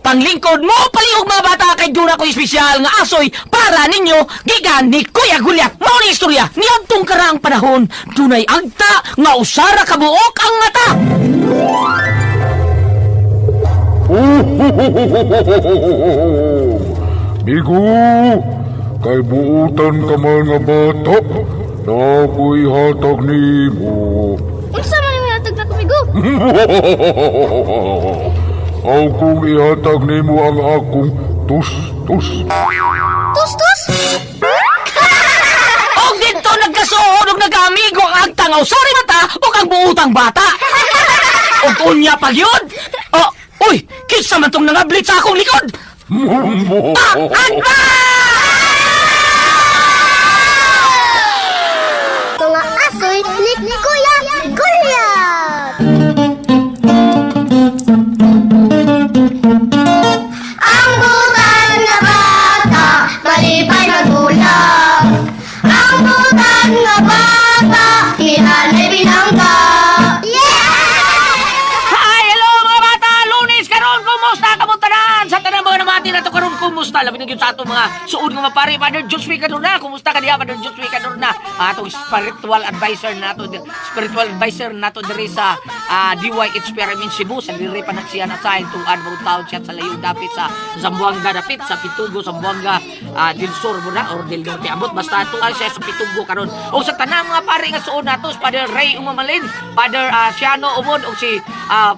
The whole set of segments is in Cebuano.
Panglingkod mo palihog mga bata kay duna ko espesyal nga asoy para ninyo gikan ni Kuya Gulyat. Mao ni istorya niadtong karaang panahon dunay agta nga usara ka buok ang mata. Migo, kay buutan ka man nga bata, nako'y hatag nimo. Unsa man yung hatag na kumigo? Aw kung ihatag nimo ang akong tus-tus. Tus-tus? Og didto nagkasuod og nagkaamigo ang agta nga usara mata ug ang buutang bata. Og unya pa gyud. Oh, uy, kinsa man tong nangablit sa akong likod? Ah, agta! Mga asoy ni Kuya Gulyat! Ang butan nga bata, malipay magulang. Ang butan nga bata, hinanay binangga. Yeah! Hi, hello mga bata! Lunes karon, kumusta kamong tanan? Sa tanan mga namati na to karon, kumusta? Labi na gyud sa atong mga suod nga mapare, Father Joshua Cadorna. Kumusta ka diha, Father Joshua Cadorna? Atong spiritual advisor nato, spiritual advisor nato diri sa DYH Pyramid Cebu, sa diri pa na siya na sa tuan mo taon siya sa layo dapit sa Zamboanga, dapit sa Pitugo, Zamboanga del Sur mo na or del Norte abot, basta tuan siya sa Pitugo karon. O sa tanang mga pare nga suod nato, Father Ray Umamalin, Father Siano Umod og si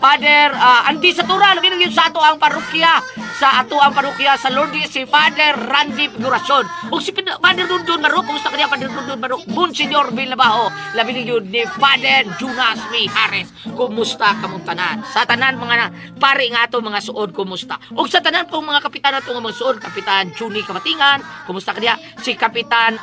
Father Andy Satura, labi na gyud sa ato ang parokya, sa ato ang parokya sa Lourdes, si Father Randy Figuracion ug si Father Dundun Maruk. Kumusta kaniya, Father Dundun Maruk? Monsignor Villabajo, labi na gyud ni Father Jonas Mijares. Kumusta kamong tanan? Sa tanan mga pare nga ato mga suod, kumusta? Ug sa tanan pong mga kapitan nato nga mga suod, Kapitan Juni Kamatingan, kumusta kaniya? Si Kapitan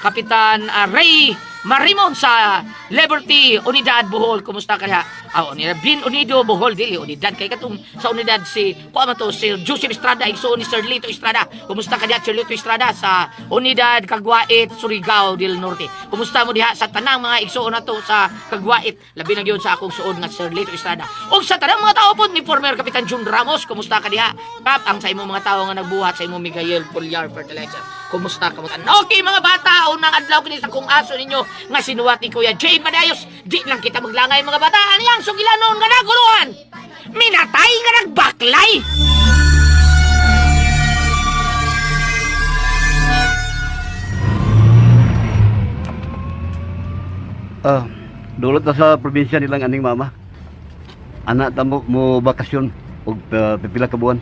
Kapitan Ray Marimon sa Liberty Unidad Bohol, kumusta kaya? Unidad Bin Unido Bohol, dili Unidad kay katong sa Unidad si kuha man to si Joseph Estrada, igsuon ni Sir Lito Estrada. Kumusta kaya, Sir Lito Estrada, sa Unidad Kagwait, Surigao del Norte? Kumusta mo diha sa tanang mga igsuon nato sa Kagwait? Labi na gyud sa akong suod nga Sir Lito Estrada. Ug sa tanang mga tao pod ni former Kapitan Jun Ramos, kumusta ka diha? Kap, ang sa imong mga tao nga nagbuhat sa imong Miguel Pulyar Fertilizer. Kumusta ka mo? Okay mga bata, unang adlaw kini sa kung aso ninyo nga sinuwat ni Kuya Jay Madayos. Di lang kita maglangay mga bata. Ano yang sugilanon nga naguluhan? Minatay nga nagbaklay! Dulot na sa probinsya nilang aning mama. Anak ta mo, mo bakasyon og pipila ka buwan.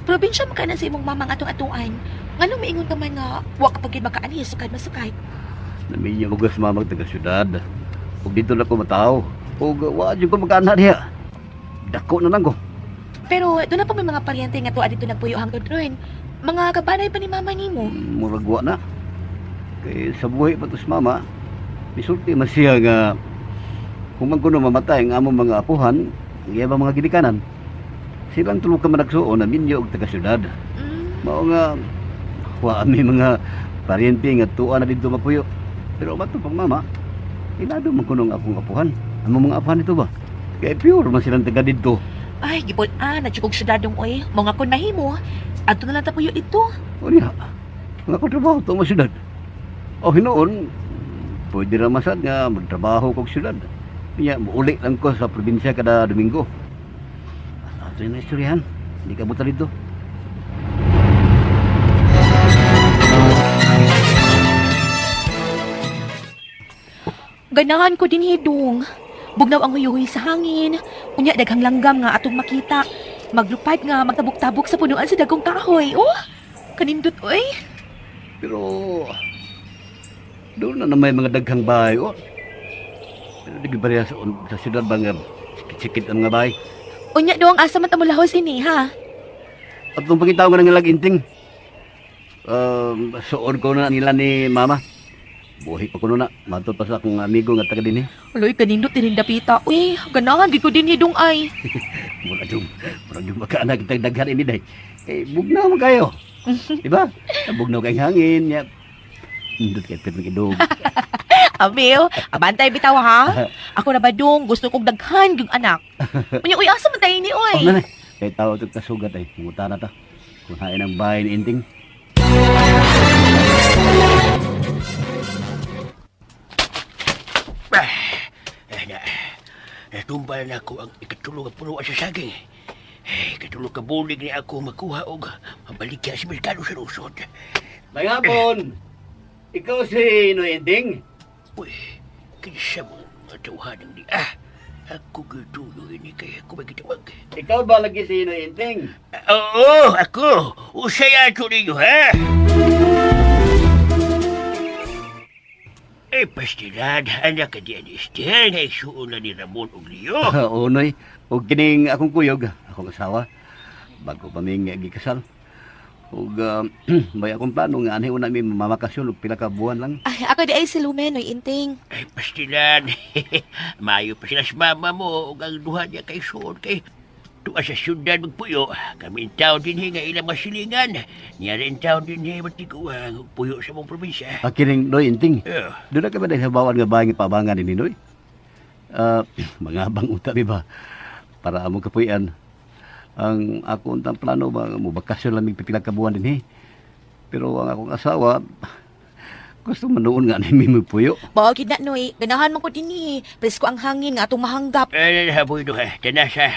Probinsya man ka na sa imong mamang atong atuan. Ngano maingon ka man nga wa ka pagid makaanhi sukad masukay? Naminya ko sa mama taga syudad. Ug dito na ko mataw. Ug wa jud ko makaana diha. Dako na lang ko. Pero doon na pa may mga paryente nga tuwa dito nagpuyo hangtod ron. Mga kabanay pa ni mama nimo. Murag wa na. Kay sa buhi pa to sa mama, misulti man siya nga kung man kuno mamatay ang among mga apuhan, ang iya ba mga ginikanan. Silang tulo ka managsuon na minyo og taga syudad. Mao nga wa mi mga paryente nga tuwa na didto magpuyo. Pero mato pang mama, ilado man kuno ang akong apuhan. Ang mga apuhan nito ba? Kay pure man silang taga didto. Ay, gipol na tsukog syudadong oy. Mga kon nahimo. Adto na lang ta puyo dito. O niya, mga katrabaho to mo syudad. O hinuon, pwede ra masad nga magtrabaho kog syudad. Niya, muuli lang ko sa probinsya kada Domingo. Ato yung naistoryahan. Hindi ka buta dito. Ganahan ko din hidong. Bugnaw ang huyuhoy sa hangin. Unya daghang langgam nga atong makita. Maglupad nga magtabok-tabok sa punuan sa dagong kahoy. Oh, kanindot oy. Pero doon na may mga daghang bahay. Oh. Pero di ba sa syudad ba nga sikit-sikit ang mga bahay? Unya doong asa man ta molahos ini ha. At nung pangitaw nga ng laginting, suod ko na nila ni mama. Buhi pa ko na. Matod pa sa akong amigo nga taga din eh. Aloy, kanindot din dapita. Uy, ganahan gid ko din hidong ay. Mura yung makaanak kitang daghan ini day. Kay bugnaw man kayo. Diba? Bugnaw kay hangin. Ya. Indot kay pirming idog. Abil, abantay bitaw ha. Ako na ba dong gusto kong daghan yung anak. Unya, uy, asa man tayo ni Oh, oy? nanay. Kay tao ito kasugat ay. Munguta na ta. Kung hain ang bahay ni Inting. Eh, na, natumba na ako ang ikatulog ang punuan sa saging. Eh, ikatulog ka bulig ni ako makuha og mabaligya sa merkado sa lusod. May hapon! Ikaw si Noy Inting? Uy, kinsa mo mga tawhan ng di ah. Ako gituyo ini kay ako magitawag. Ikaw ba lagi si Noy Inting? Ah, oo, ako. Usay ato ninyo, ha? Eh, pastilan, anak ka diyan, Esther, nga isuon na ni Ramon og Leo. Oo, Noy. O kining akong kuyog, akong asawa. Bago pa ming gikasal. Ug may akong plano nga anhi una mi mamakasyon og pila ka buwan lang. Ay, ako di ay si Lumen, Noy Inting. Ay, pastilan. Mayo pa sila sa mama mo ug ang duha niya kay suon kay tuwa sa syudad magpuyo. Kami in town din nga ilang masilingan. Niya rin town din matiguang ug puyo sa mong probinsya. Ah, kining Noy Inting. Eh, Doon na ka ba dahil habawan nga bahay nga paabangan ni Noy? Ah, mga abang uta di ba? Para among kapuyan. Ang ako untang plano ba mo bakasyon lang mig pipila ka buwan dinhi. Pero ang akong asawa gusto man noon nga ni mi puyo. Mao gid na, Noy. Ganahan man ko dinhi. Presko ang hangin nga atong mahanggap. eh, haboy do ha. Tana sa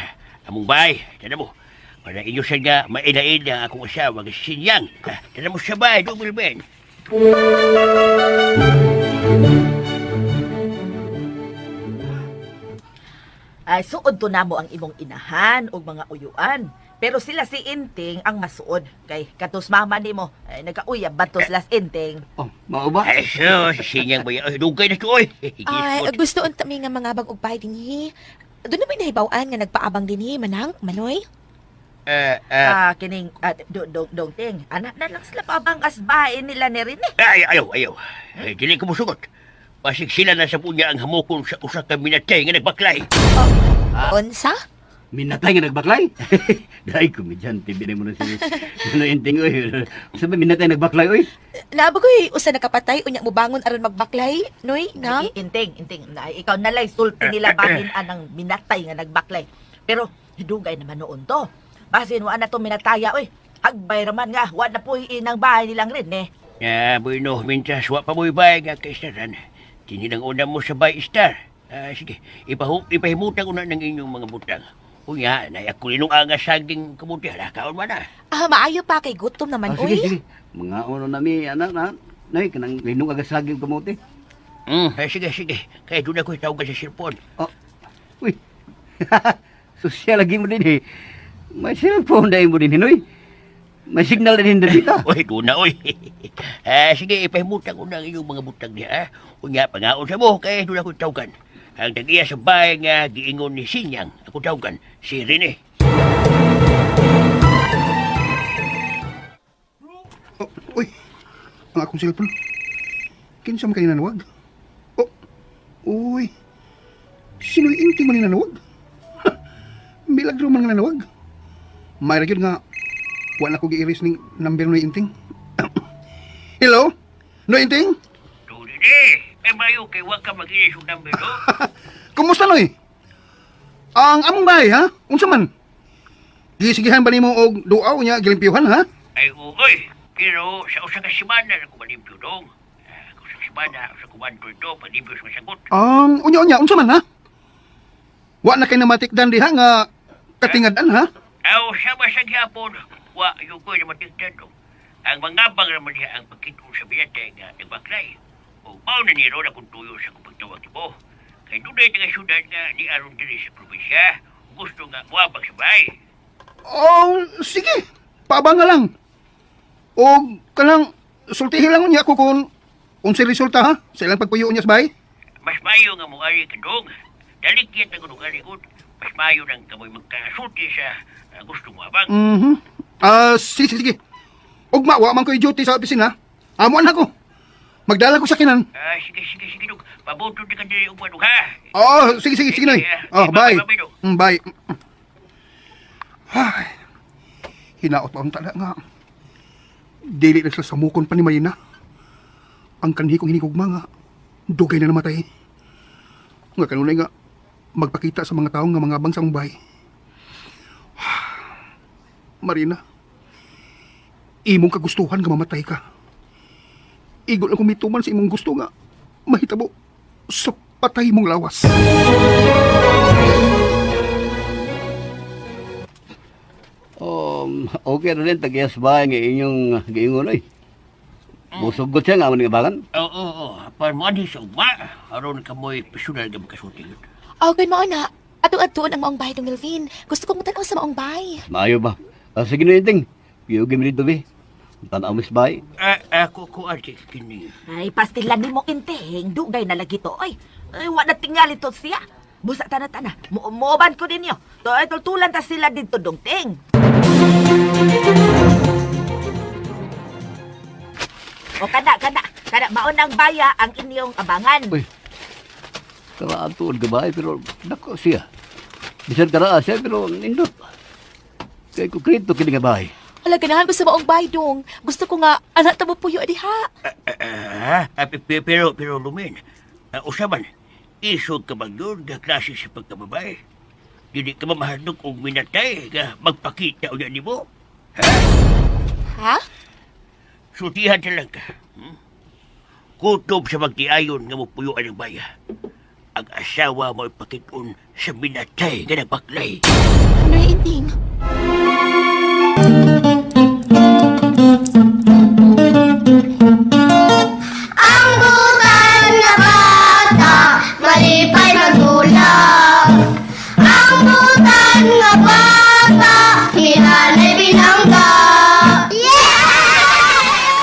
among bahay. Tana mo. Para inyo siya nga maila-ila ang akong asawa nga si Sinyang. Ha, tana mo sa bahay, do Bilben. Ay, suod to namo ang imong inahan ug mga uyuan. Pero sila si Inting ang masuod. Kay katos mama nimo, ay, nagkauyab ba to sila si Inting? Oh, mao ba? Ay, so, si Sinyang ba yan? Ay, dugay na to, oy. Ay, Gisot. gusto unta mi nga mga bag og bahay dinhi. Doon na may nahibaw-an nga nagpaabang dinhi, manang, manoy. Eh, eh, Ah, kining do, do, dong ting. Anak na lang sila paabang kasbahin nila ni Rene. Ay, ayaw, ayaw. Ay, dili ko musugot. Basig sila na sa punya ang hamukon sa usa ka minatay nga nagbaklay. Unsa? Minatay nga nagbaklay. Dai komedyante binay mo na si Noy Inting oy. Sa ba minatay nagbaklay oy? Nabagoy usa nakapatay unya mobangon aron magbaklay, Noy, nang. Ay, Inting, Inting, na, ikaw na lang sulti nila bahin anang minatay nga nagbaklay. Pero dugay naman noon to. Basin wa na to minataya oy. Hagbay raman nga, wa na po inang bahay nilang Rene. Ya, bueno, mintras wa pa mo'y bay nga kay Staran. Tinilang una mo sa bay star. Ah, sige, ipahimutan ko na ng inyong mga butang. Unya, nayak ko rin ang saging kabuti. Hala, kaon ba na? Ah, maayo pa kay gutom naman Ah, sige, oy. sige. Mga ono na mi anak na. Noy kanang linong agasaging kamote. Ay, sige, sige. Kaya doon ako itawagan sa cellphone. Oh. Uy. Sosyal lagi mo din eh. May cellphone dahil mo din hinoy. May signal na din dito. Uy, doon na, uy. Ah, sige, ipahimutan ko na ang inyong mga butang niya, ha? Unya, pangaon sa mo, kaya doon ako tawagan. Ang tag-iya sa bahay nga giingon ni Sinyang, ako tawagan, si Rene. Oh, uy, ang akong cellphone. Kinsa man kayo nanawag? Oh, uy, sino'y inti man ni nanawag? Ha, milagro man nga nanawag. Mayra gyud nga, wala ko gi-erase ning number no inting. Hello? No inting? Doon, Rene. Eh, mayo, kay wag ka mag-iis yung number, no? Kumusta noy? Ang among bahay ha? Unsa man? Gisigihan ba nimo og duaw niya gilimpyuhan ha? Ay, uy. Pero sa usa ka semana na kumalimpyo dong. Ah, usa ka semana, usa kumantol to, palimpyo sa masagot. Unya-unya unsa man ha? Wa na kay namatikdan diha nga katingadan ha? Aw, sama sa gyapon, wa yung ko'y namatigtan dong. Ang mga bang naman niya ang pagkito sa biyate nga nagbaklay. O mao na ni Ron akong tuyo sa kong pagtawag mo. Kay dunay taga syudad nga ni aron diri sa probinsya. Gusto nga muabang sa bahay. Oh, sige. Paabang nga lang. O kanang sultihi lang unya ko kung unsay resulta ha sa ilang pagpuyo niya sa bahay. Mas mayo nga mo-ari ka dong. Dalikit na kuno kalikot. Mas mayo nang kamoy magkasulti sa gusto mo abang. Mhm. Ah, sige, sige, sige. Ugma wa man ko'y duty sa opisina. Amo na ko. Magdala ko sa kinan. Ah, sige, sige, sige, dong. Pabuto di ka diri ugma dong, ha? Oh, sige, sige, sige, Noy. Oh, bye. Bye, bye, dong. Bye. Ay, hinaot pa ang tala nga. Dili na sila samukon pa ni Marina. Ang kanhi kong hinigugma nga, dugay na namatay. Nga kanunay nga, magpakita sa mga tao nga mga abang sa mong bahay. Marina, imong kagustuhan nga mamatay ka. Igo lang kung mituman sa imong gusto nga mahitabo sa patay mong lawas. Okay na rin, tagiyas ba nga inyong giingon oy. Musugot siya nga amon nga abangan. Oo, oo, oo. Apan mo ani sa ugma. Aron ka mo'y personal nga magkasulti. Okay mao na. Atong adtuon ang maong bahay dong Melvin. Gusto kong tan-aw sa maong bahay. Maayo ba? Ah, sige na inting. Piyugi mi dito bi. Tan-aw mis bahay. Ako ko ati kini. Ay, pastilan ni mo inteng. Dugay na lagi to. Ay, ay wa na tingali to siya. Busa tana tana. Mooban ko ninyo. To ay tultulan ta sila dito dongting. O kana kana kana mao nang baya ang inyong abangan. Uy. Karaan tuod ka bahay pero dako siya. Bisan karaa siya pero nindot. Kay kukrito kini nga bahay. Hala, ganahan ko sa maong bahay dong. Gusto ko nga anak ta mo puyo diha. Pero pero Lumin, usaman, isog ka ba yun nga klase sa pagkababae? Dili ka ba mahadlok og minatay nga magpakita unya nimo? Ha? Sultihan talaga. Kutob sa magtiayon nga mupuyuan ang baya. Ang asawa mo ipakitun sa minatay nga nagbaklay. Ano yung inting? Ang butan nga bata, malipay magulak. Ang butan nga bata, hinanay binangga. Yeah!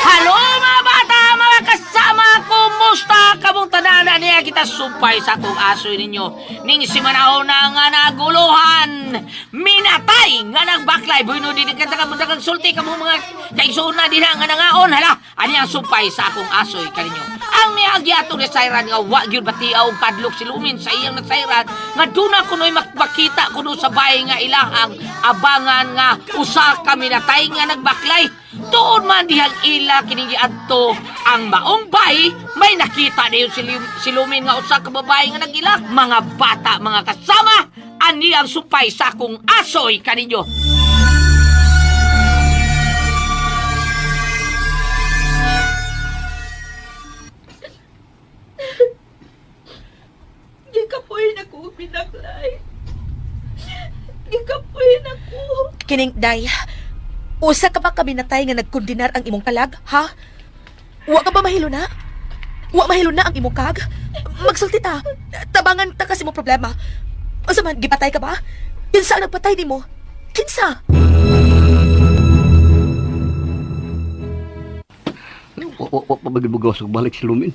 Hello mga bata, mga kasama, kumusta kamong tanan niya kita sumpay sa akong aso ninyo. Ning simanahon na nga naguluhan, minatay nga nagbaklay, bueno di ka ka sulti kamo mga kaigsuon na dinha nga nangaon, hala, ani ang sumpay sa akong asoy kaninyo. Ang miagi atong nasayran nga wa gyud batiaw og kadlok si Lumin sa iyang nasayran nga duna kunoy makita kuno sa bahay nga ilahang abangan nga usa ka minatay nga nagbaklay. Tuon man dihang ila kining giadto ang maong bay, may nakita dayon si Lumin nga usa ka babae nga nagilak. Mga bata, mga kasama, ani ang supay sa akong asoy kaninyo. Gikapoy na ko binaklay. Gikapoy na ko. Kining day. Usa ka pa kabinatay nga nagkundinar ang imong kalag, ha? Wa ka ba mahilo na? Wa mahilo na ang imong kag? Magsulti ta. Tabangan ta kasi mo problema. Unsa man gipatay ka ba? Kinsa ang nagpatay nimo? Kinsa? Wa pa magibugaw sa balik si Lumin.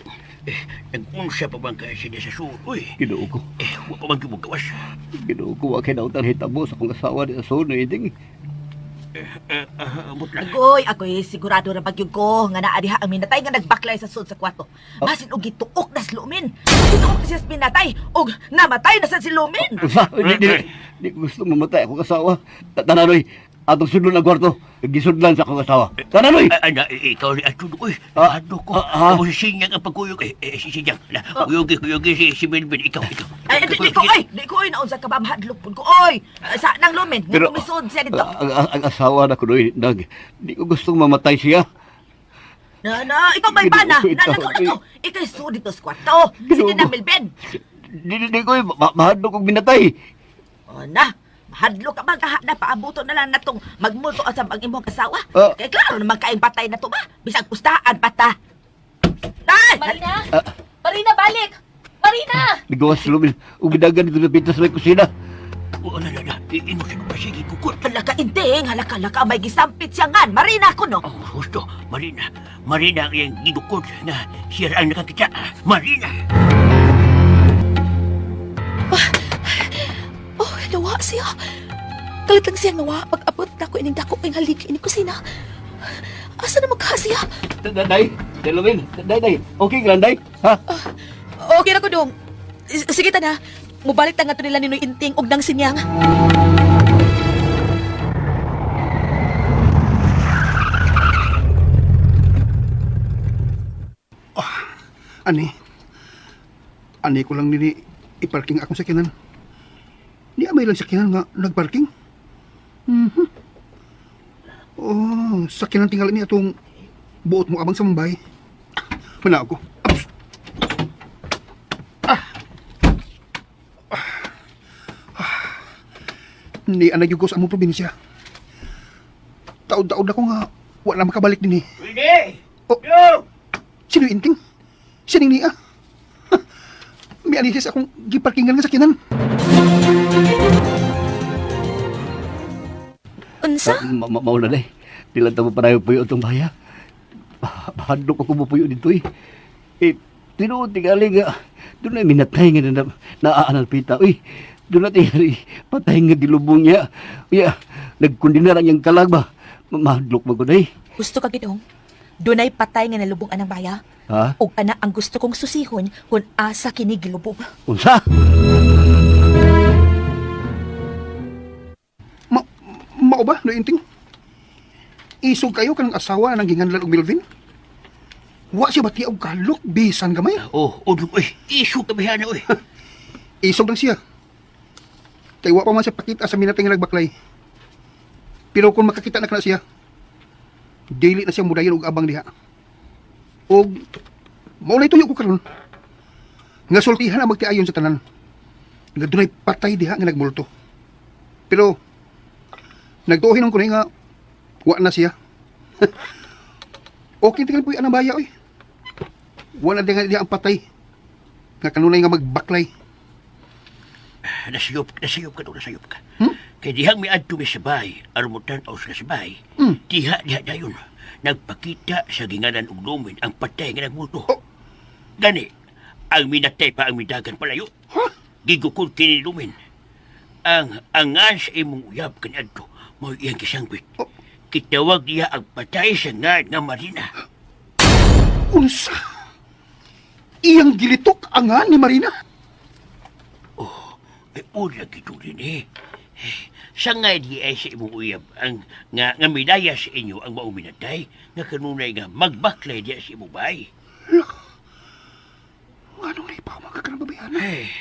Eh, nag-unsa pa bang kaya siya sa suod, uy? Ginoo ko. Eh, wa pa man gibugawas. Ginoo ko wa kay nautan hitabo sa akong asawa ni sa suod na inting. Abot lang. Agoy, agoy, sigurado ra bagyog ko nga naa diha ang minatay nga nagbaklay sa sud sa kwarto. Basin og gituok na si Lumin. Gituok na siya sa minatay og namatay na sad si Lumin. Usa, di ko gusto mamatay akong asawa. Tananoy, atong sudlon ang kwarto. Gisudlan sa akong asawa. Tananoy! Ana, ikaw ni Atun, uy. Ah, Ano ko? ah, ah. Kamo si Sinyang ang pagkuyog. Si Sinyang. Na, kuyog, kuyog, si Melvin. Ikaw, ikaw. Ay, di ko ay, di ko oy naunsa ka ba mahadlok pud ko oy. Sa nang Lumin, nga tumisod siya dito. Ang asawa na kunoy, nag, di ko gustong mamatay siya. Na na, ikaw may bana. Ginoo ko, Na ikaw, nako nako. Ikay sud dito sa kwarto. Sige na Ginoo. Melvin. Di ko, mahadlok kong binatay. O na, mahadlok ka ba kaha na paabuto na lang natong magmulto asab ang imong asawa. Ah. Kay klaro naman kaing patay na to ba? Bisag ustaan pata. Nay! Marina! Marina, balik! Marina! Nigawas si Lumin, umidagan dito sa pintas may kusina. Oo, na, na, na. Imo siya pa sige, kukot. Hala ka, inting! Hala ka, hala ka, may gisampit siya ngan. Marina ko, no? Oh, husto. Marina. Marina ang iyang gidukot na siya ang nakakita. Marina! Oh, nawa siya. Kalit lang siya nawa. Pag-abot na ko ining dako kay haligi ini kusina. Asa na magka siya? Day, Day Lumin, day, day, okay ka lang, day? Ha? Okay ra ko dong. Sige ta na. Mubalik ta nga to nila ninoy inting og nang sinyang. Ani, ani ko lang nini iparking akong sakyanan. Ni amay lang sakyanan nga nagparking. Mhm. Oh, sakyanan tingali ni atong buot mo abang sa Mumbai. Manaog ko. Aps! Ah! Ah. Ah. Ni anay ko sa among probinsya. Taod-taod ako nga wala makabalik din eh. Pwede! Oh. Yo! Sino yung inting? Siya ning niya. May alisis akong giparkingan nga sakyanan. Unsa? Mauna na eh. Di lang tamo parayo puyo itong bahaya. Bahadlok ako mo puyo dito eh. Eh, tinuod tingali nga. Doon na minatay nga na naaanalpita. Uy, doon na tingali patay nga gilubong niya. Uya, nagkundina lang yung kalag ba. Mahadlok mo ko na eh. Gusto ka gidong? Dunay patay nga nalubong anang baya. Ha? Ug ana ang gusto kong susihon kung asa kini gilubong. Unsa? Ma mao ba, no inting? Isog kayo kanang asawa ng ginganlan og Melvin? Wa siya bati og kalok bisan gamay. Oh, oh, uy, isu ka bihana, uy. Isog lang siya. Kay wa pa man siya pakita sa minatay nga nagbaklay. Pero kung makakita na kana siya, dili na siya mudayon og abang diha. Og mao na tuyo ko karon. Nga sultihan ang magtiayon sa tanan. Nga dunay patay diha nga nagmulto. Pero nagtuohin ko na nga wa na siya. Okay tingnan po ang baya oy. Wa na diha diha ang patay. Nga kanunay nga magbaklay. Nasayop, nasayop ka doon, nasayop ka. Kay dihang miadto mi sa bahay, aron mo tan-aw sila sa bahay. Diha, diha dayon. Nagpakita sa ginganan og lumin ang patay nga nagmulto. Oh. Gani, ang minatay pa ang midagan palayo. Ha? Gigukol kini lumin. Ang angan sa imong uyab kaniadto, mao iyang gisangbit. Oh. Kitawag niya ang patay sa ngad nga Marina. Unsa? Iyang gilitok angan ni Marina. Ay, ula gito din eh. Sa nga di ay sa imong uyab ang nga, nga midaya sa inyo ang mauminatay nga kanunay nga magbaklay diya sa imong bahay. Hala. Nga nung naipaw ka ng babayana. Ay,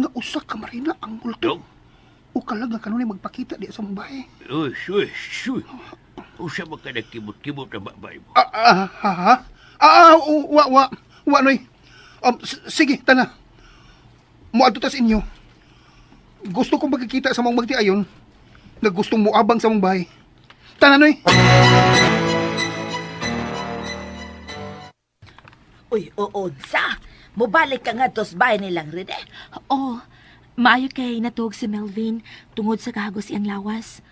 Nga usa ka Marina ang multo. dong. O kalag nga kanunay magpakita diya sa mong bahay. Uy, shuy, shuy. Usa ba ka nagkibot-kibot na babay mo? Ah, ah, ha, ha? Ah, ah, oh, wa, wa. Wa, noy. Sige, tana. Muadto ta sa inyo. Gusto kong magkikita sa mong magtiayon nga gustong muabang sa mong bahay. Tana, noy. Uy, oo, sa. Mubalik ka nga tos bahay nilang Rene. Oo, maayo kay natuog si Melvin tungod sa kahagos iyang lawas.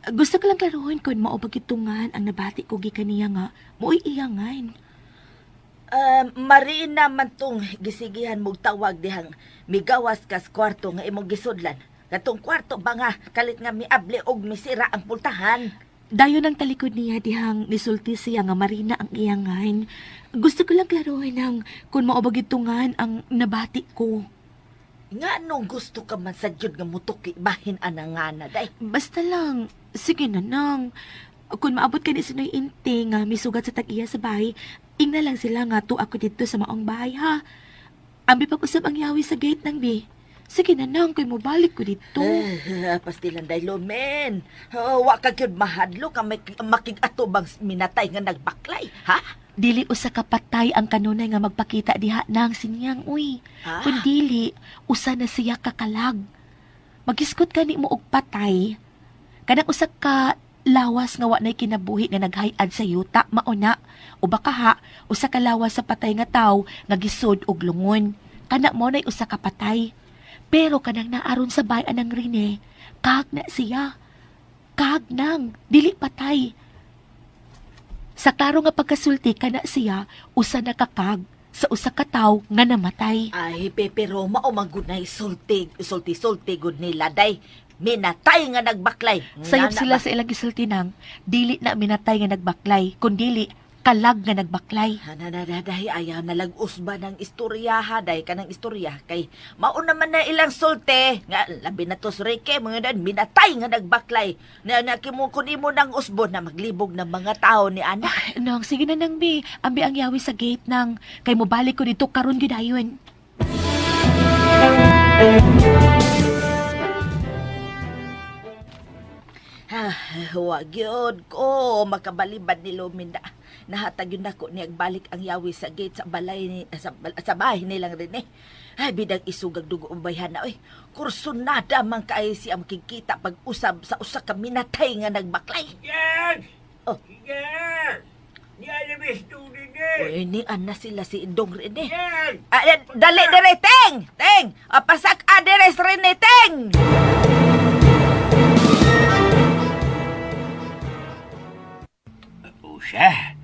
Gusto ko lang klaruhon kung mao ba gitungan ang nabati ko gikan niya nga mo'y iyangan. Marina man tong gisigihan mong tawag dihang migawas kas kwarto nga imong gisudlan. Katong kwarto ba nga kalit nga miable og misira ang pultahan. Dayon ang talikod niya dihang nisulti siya nga Marina ang iyangan. Gusto ko lang klaruhin ang kung mao ba gitungan ang nabati ko. Nga nung gusto ka man sa jud nga mutuki bahin anangana day. Basta lang, sige na nang. Kung maabot ka ni Sinoy Inte nga misugat sa tag-iya sa bahay, ingna lang sila nga to ako dito sa maong bahay ha. Ambi pag-usap ang yawi sa gate ng bi. Sige na nang, kay mobalik ko dito. Eh, pastilan day lumen. Oh, wa ka gyud mahadlo ka makig-atubang minatay nga nagbaklay, ha? Dili usa ka patay ang kanunay nga magpakita diha nang sinyang uy. Ha? Kun dili, usa na siya kakalag. Magiskot gani mo og patay. Kanang usa ka lawas nga wa nay kinabuhi nga naghayad sa yuta mauna o baka ha usa ka lawas sa patay nga tawo nga gisod og lungon. Kana mo nay usa ka patay. Pero kanang naaron sa bayan ang Rene, kag na siya. Kag nang dili patay. Sa klaro nga pagkasulti kana siya usa na kakag sa usa ka tawo nga namatay. Ay, pero mao man gud nay sulti, sulti sulti gud nila day. Minatay nga nagbaklay. Sayop Nga na sila ba? sa ilang gisultinang, dili na minatay nga nagbaklay, kundili kalag nga nagbaklay. Hananadaday, ayaw nalag-us ba ng istorya ha, day ka ng istorya. Kay mao naman na ilang sulte. Nga, labi na to surike, mga dan, minatay nga nagbaklay. Na nakimukon imo ng usbo na maglibog ng mga tao ni ana. Nang, sige na nang bi, ambi ang yawi sa gate nang, kay mobalik ko dito karon gyud ayon. Ha, Wa gyud ko makabalibad ni Lumin na. Nahatag yun nako niya balik ang yawi sa gate sa balay ni sa bahay nilang Rene. Ay bidang isugag dugo ang bayhan na oy. Kursunada man kay siya makikita pag-usab sa usa ka minatay nga nagbaklay. Yan! Oh. Yan! Niya na may student eh! Uy, ni na sila si Indong Rene. Yan! Ah, eh, dali dire Teng! Teng! Ah, pasak adres Rene Teng! O siya,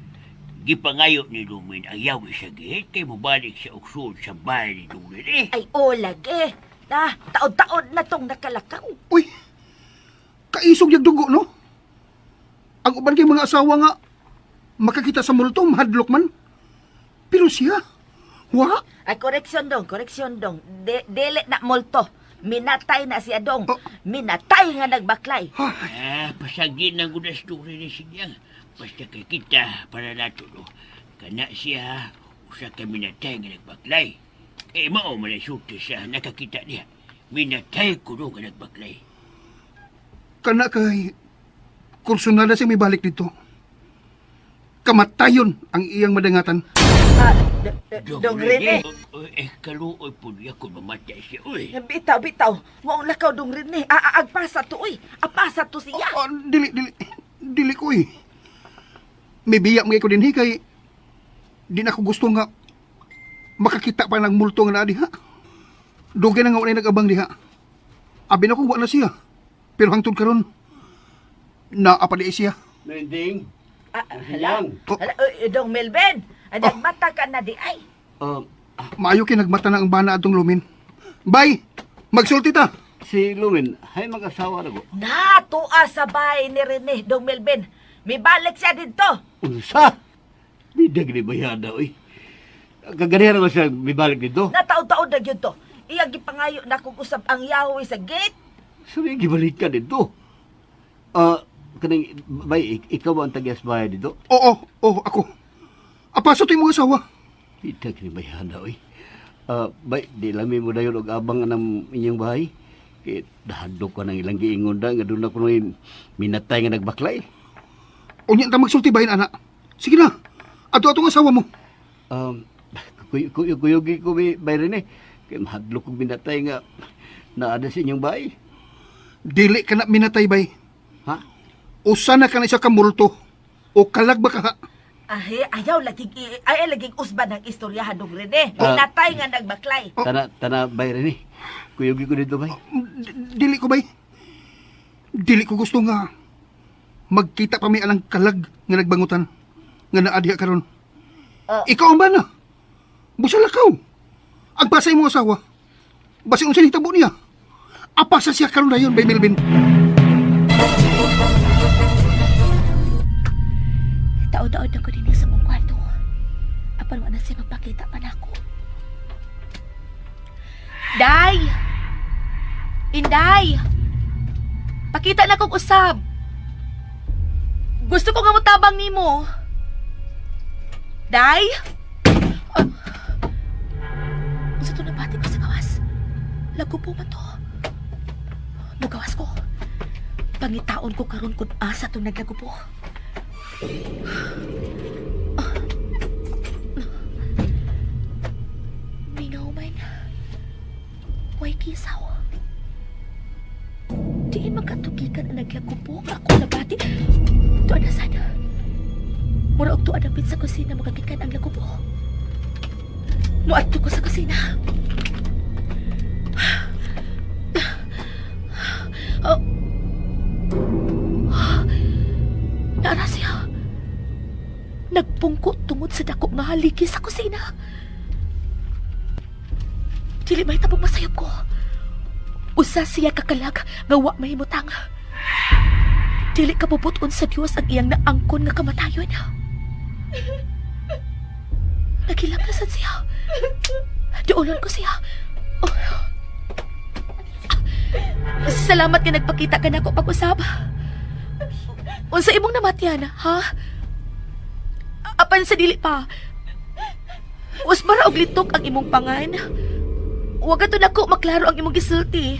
gipangayo ni Lumin ang yawi sa gate kay mubalik sa uksod sa bahay ni Durin eh. Ay, o lagi. Na, taod-taod na tong nakalakaw. Uy, kaisog yung dugo, no? Ang uban kay mga asawa nga, makakita sa multo, mahadlok man. Pero siya, wa? Ay, koreksyon dong, koreksyon dong. Dili na multo. Minatay na siya dong. Oh. Minatay nga nagbaklay. Ay, Ah, pasagin ang gudas Durin ni siyang. Basta kay kita para nato no. Kana siya, usa ka minatay nga nagbaklay. Eh, mao man ang sulti siya nakakita niya. Minatay ko no nga nagbaklay. Kana kay kursunada siya may balik dito. Kamatayon ang iyang madangatan. Ah, dong Rene. Eh, kaluoy po niya kung mamatay siya, uy. Bitaw, bitaw. Waong lakaw dong Rene. Ah, ah, agpasa to, uy. Apasa to siya. Oh, dili, dili. Dili ko eh. May biyak mga ko din kay di na ako gusto nga makakita pa ng multo nga naa diha. Dugay na nga walay nag-abang diha. Abi na ko wa na siya. Pero hangtod karon naa pa di siya. Ninding, Ah, hala. Yang. Hala, uy, dong Melvin. Ay, nagmata ka na di ay. Maayo kay nagmata na ang bana atong Lumin. Bay, magsulti ta. Si Lumin, hay mag-asawa na ko. Natua sa bahay ni Rene, dong Melvin. Mibalik siya dito. Unsa? Bidag ni bayada, uy. Kaganihan naman siya mibalik dito. Nataod-taod na gyud to. Iya gipangayo na kung usab ang yawi sa gate. So, may gibalik ka dito. Ah, kaning, bay, ikaw ba ang tagyas bahay dito? Oo, oo, ako. Apaso to yung mga asawa. Bidag ni bayada, uy. Ah, bay, di lami mo dayon og abang anang inyong bahay. Kay dahadlok ka ng ilang giingon da, nga doon ako nung minatay nga nagbaklay. Unya ta magsulti bahin ana. Sige na. Ato atong asawa mo. Um, kuyugi ko bay, bay rin eh. Kay mahadlok kong minatay nga naada sa inyong bahay. Dili ka na minatay bay. Ha? Usa na ka na isa ka multo. O kalag ba ka ha? Ahe, ayaw laging ayaw laging usban ang istoryahan dong Rene. Ah. Natay nga nagbaklay. Tana, tana, bay rin eh. Kuyugi ko dito, bay. Dili ko bay. Dili ko gusto nga magkita pa mi alang kalag nga nagbangutan nga naa diha karon. Ah. Ikaw ang bana. Busa lakaw. Agpasa imong asawa. Basi unsa nitabo niya. Apasa siya karon dayon bay Melvin. Taod-taod na ko din sa mong kwarto. Apan wala na siya magpakita pa nako. Day! Inday! Pakita na kong usab. Gusto ko nga motabang nimo. Day? Oh. Unsa to nabati ko sa gawas? Lagupo man to. Mugawas ko. Pangitaon ko karon kung asa to naglagupo. Mingaw man. Way kisaw. Diin magkatugikan ang naglagupo nga ako nabati. Tuan na sana. Mura og tuan dapit sa kusina makagikan ang lagupo. Muadto ko sa kusina. Oh. Naara siya. Nagpungko tungod sa dako nga haligi sa kusina. Dili may tabong masayop ko. Usa siya kakalag nga wa mahimutang. Dili ka puputon sa Dios ang iyang naangkon nga kamatayon. Nagilap na sad siya. Duolon ko siya. Oh. Salamat nga nagpakita ka nako pag-usab. Unsa imong namatyan, ha? Apan sa dili pa. Usbara og litok ang imong pangan. Wa to nako maklaro ang imong gisulti.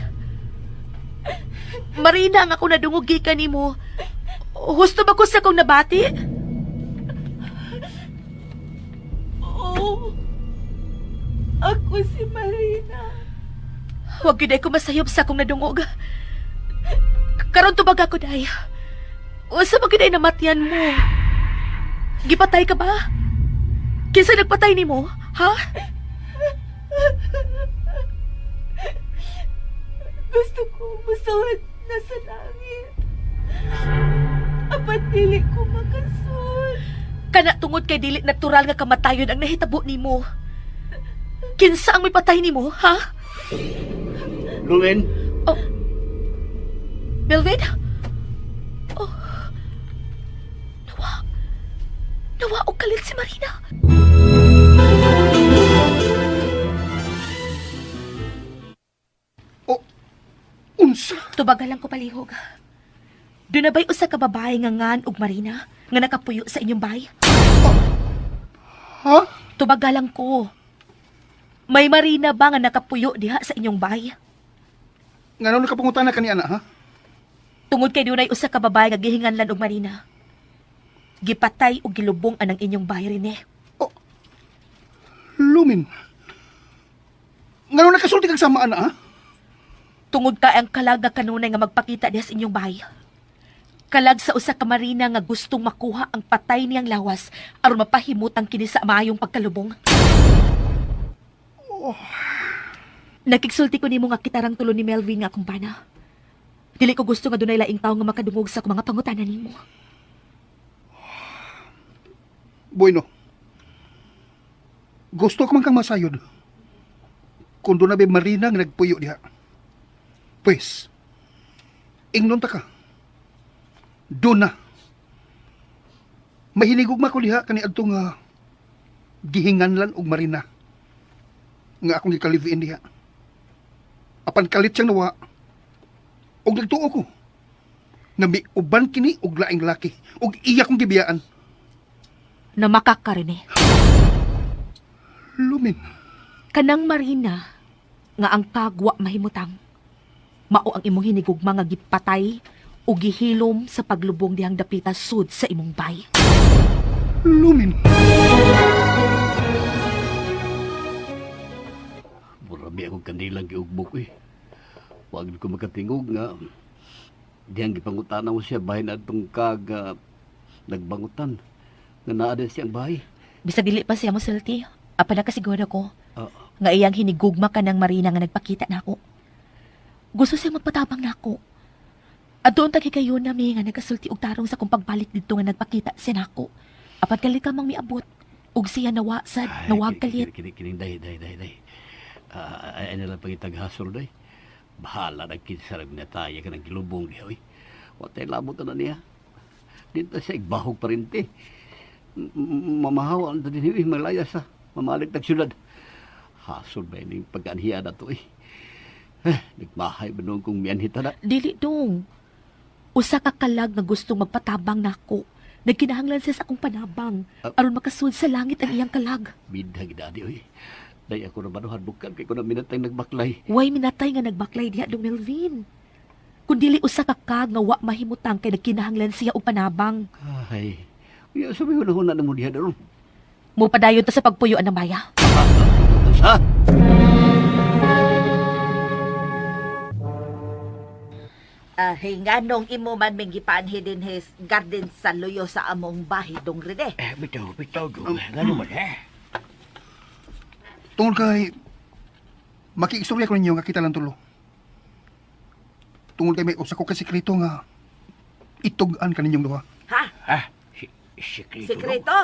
Marina ang ako nadungog gikan nimo. Husto ba ko sa akong nabati? Oo. Ako si Marina. Huwag gyud ay ko masayop sa akong nadungog. Karon tubag ako, day. Usa ba gyud ay namatyan mo? Gipatay ka ba? Kinsa nagpatay nimo? Ha? Gusto ko musuwat na sa langit. Apat dili ko makasud. Kana tungod kay dili natural nga kamatayon ang nahitabo nimo. Kinsa ang may patay nimo, ha? Lumen, Oh. Melvin? Oh. Nawa. Nawa og kalit si Marina. O, unsa? Tubagal lang ko palihog. Doon na ba'y usa ka babae nga ngan og Marina nga nakapuyo sa inyong bahay? Ha? Tubagal lang ko. May Marina ba nga nakapuyo diha sa inyong bahay? Ngano nakapangutana ka ni ana, ha? Tungod kay dunay usa ka babae nga gihinganlan og Marina. Gipatay og gilubong anang inyong bahay Rene. O, Lumin. Ngano nakasulti kag sama ana, ha? Tungod kay ang kalag nga kanunay nga magpakita diha sa inyong bahay. Kalag sa usa ka Marina nga gustong makuha ang patay niyang lawas aron mapahimutang kini sa maayong pagkalubong. Nakigsulti ko nimo nga kitarang tulo ni Melvin nga akong bana. Dili ko gusto nga dunay laing tawo nga makadungog sa akong mga pangutana nimo. Bueno. Gusto ko man kang masayod. Kung doon na ba Marina nga nagpuyo diha. Pwes, ingnon ta ka. Doon na. Mahinigog ma ko diha kani adtong gihinganlan og Marina. Nga akong gikalive-in diha. Apan kalit siyang nawa. Og nagtuo ko. Nga miuban kini og laing laki og iya kong gibiyaan. Namakak ka rin eh. Lumin. Kanang Marina nga ang kagwa mahimutang. Mao ang imong hinigugma nga gipatay o gihilom sa paglubong dihang dapita sud sa imong bay. Lumin. Murabi akong kandilang giugbok eh. Wag ko makatingog nga diyang gipangutana mo siya bahin adtong kag nagbangutan nga naa din siyang bahay. Bisag dili pa siya mosulti, apan nakasiguro ko Ah. nga iyang hinigugma kanang Marina nga nagpakita nako. Gusto siya magpatabang nako. At doon tagi kayo nami nga nagasulti og tarong sa kong pagbalik didto nga nagpakita siya nako. Apan kalit ka mang miabot ug siya nawa sad Ay, nawag kalit. Kini kini day day day day. Ay na lang pangitag hasol day. Bahala na kinsa ra binataya ka ng gilubong diha oy. Watay labot na niya. Dito siya igbahog pa rin te. Mamahaw ang din eh, malaya sa mamalit tag syudad. Hasol ba ining pag-anhiya na to eh. Eh, nagmahay ba noon kung mianhita na? Dili dong. Usa ka kalag nga gustong magpatabang nako. Nagkinahanglan siya sa akong panabang aron makasud sa langit ang iyang kalag. Bidha gidadi oy. Day ako na manuhan bukan kay ko na minatay nagbaklay. Way minatay nga nagbaklay diha dong Melvin. Kun dili usa ka kag nga wa mahimutang kay nagkinahanglan siya og panabang. Ay, uya sabi ko na huna na mo diha daron. Mupadayon ta sa pagpuyo ang maya. Sa? Ah, hinganong imo man ming gipanhi din his garden sa luyo sa among bahay dong rene. Eh, bitaw, bitaw, dong. Ngano man, ha? Tungod kay makiistorya ko ninyo nga kita lang tulo. Tungod kay may usa ko ka sekreto nga itug-an kaninyong duha. Ha? Ha? Si, sekreto, dong. Sekreto?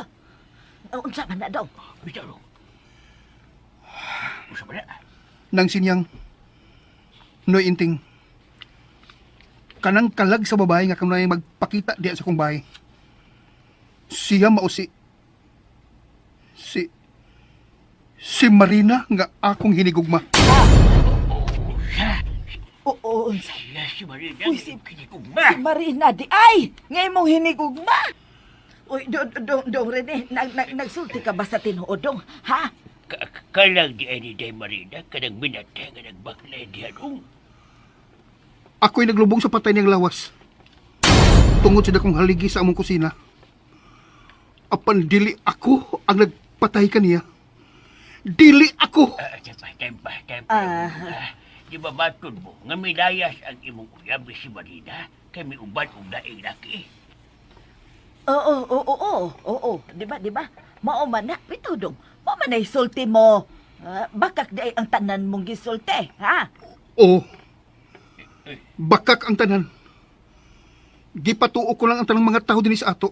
Unsa man na dong? Bitaw, dong. Unsa man na? Nang sinyang noy inting kanang kalag sa babae nga kanunay magpakita diya sa kong bahay. Siya mao si si si Marina nga akong hinigugma. Oo, unsa? Siya si Marina. Uy, si- Kinigugma. Si Marina di ay! Ngay mong hinigugma! Uy, dong, dong, dong, Rene, nag, nag, nagsulti ka ba sa tinuod, dong? Ha? Kalag di ay ni Day Marina, kanang minatay nga nagbaklay diha, dong. Ako'y naglubong sa patay niyang lawas. Tungod sa dakong haligi sa among kusina. Apan dili ako ang nagpatay kaniya. Dili ako! Tempa, tempa, tempa. Ah. Di ba matod mo nga milayas ang imong uyab si Marina kay miuban og daing laki? Oo, oo, oo, oo, di ba, di ba? Mao man na, bitaw dong. Mao man ay sulti mo. Ah, bakak di ay ang tanan mong gisulti, ha? Oo. Bakak ang tanan. Gipatuo ko lang ang tanang mga tao dinhi sa ato.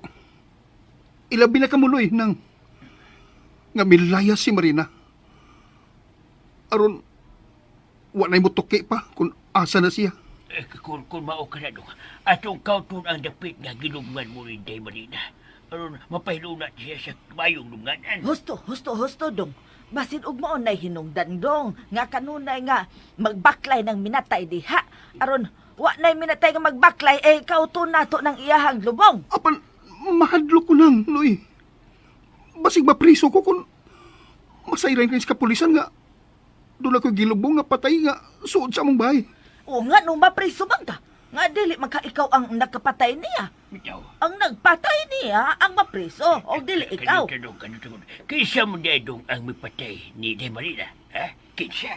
Ilabi na kamuloy nang nga milayas si Marina. Aron wa na'y mutuki pa kung asa na siya. Eh, kung mao ka na dong, atong kauton ang dapit nga gilugman mo ni Day Marina. Aron mapahiluna siya sa mayong lunganan. Husto, husto, husto dong. Basin og mao nay hinungdan dong nga kanunay nga magbaklay ng minatay diha. Aron wa nay minatay nga magbaklay eh kauton nato ng iyahang lubong. Apan mahadlok ko nang, Noy. Basig mapriso ko kung masayran kayo sa kapulisan nga doon ako gilubong nga patay nga suod sa among bahay. O nga no mapriso man ka. Nga dili man ka ikaw ang nakapatay niya. Bitaw. Ang nagpatay niya ang mapriso o dili ikaw. Kanito dong, kanito dong. Kinsa mo di dong ang mipatay ni Day Marina? Ha? Kinsa?